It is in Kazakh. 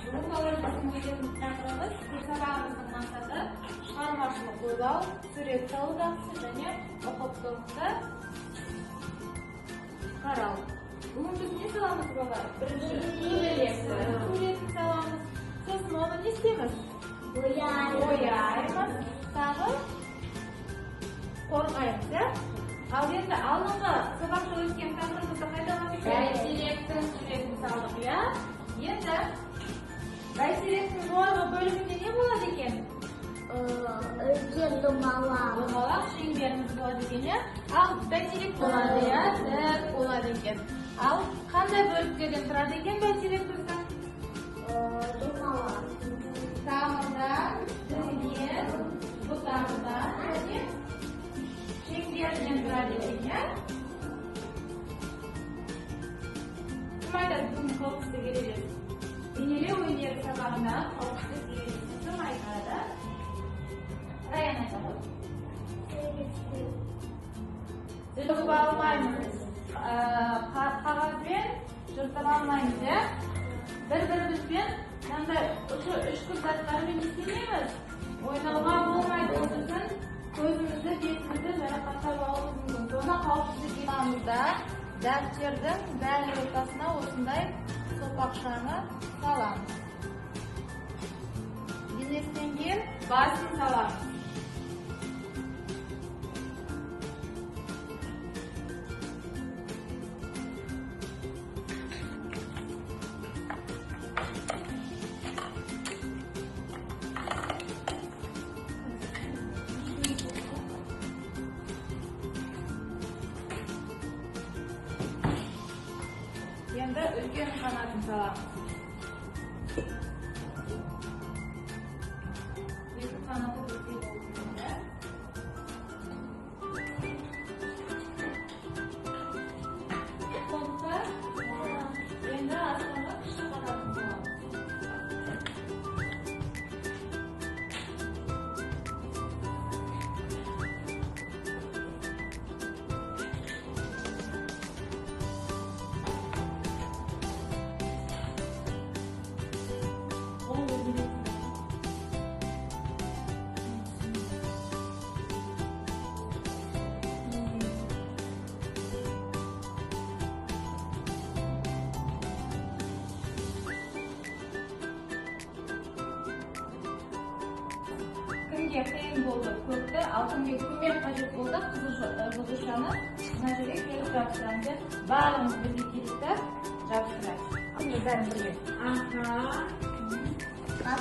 Бүгін балалар біздің келетін тақырыбымыз сабағымыздың мақсаты шығармашылық ойлау, сурет салу дағдысы және ұқыптылықты қарау. Бүгін біз не саламыз балалар? Бірінші көбелектің суретін саламыз. Сосын оны не істейміз? Бояймыз. Тағы қорғаймыз, иә? Ал енді алдыңғы сабақта өткен тақырыбымызды қайталап кетейік. Бәйтеректің суретін салдық, иә? Енді бәйтеректің жоғарғы бөлігінде не болады екен? Үлкен домалақ. Домалақ шеңберіміз болады екен, иә? Ал бәйтерек болады, иә? Тік болады екен. Ал қандай бөліктерден тұрады екен бәйтерек біздің? Домалақ. Тамырдан, діңінен, бұтағынан және шеңберінен тұрады екен, иә? Кім айтады бүгін қауіпсіздік ережесі? Бейнелеу өнері сабағында қауіпсіздік ережесін кім айтады? Раян айтады. Жыртып алмаймыз. Қағазбен жыртып алмаймыз, иә? Бір-бірімізбен мынандай ұшы үшкір заттармен не істемейміз? Ойнауға болмайды. Сосын көзімізді, бетімізді жарақаттап алуымыз мүмкін. Соны қауіпсіздік ережесінде дәптердің дәл ортасына осындай сопақшаны саламыз. Денесінен кейін басын саламыз. Енді үлкен қанатын саламыз. Екі қанаты бірдей болсын, иә? Болды па? Енді астыңғы кіші қанатын саламыз. Кімге қиын болды көкті, ал кімге көмек қажет болды қызыл жұлдызшаны мына жерге келіп жабыстырамыз. Барлығымыз бірге келіп жабыстырайық. Бәрін бірге. Аха.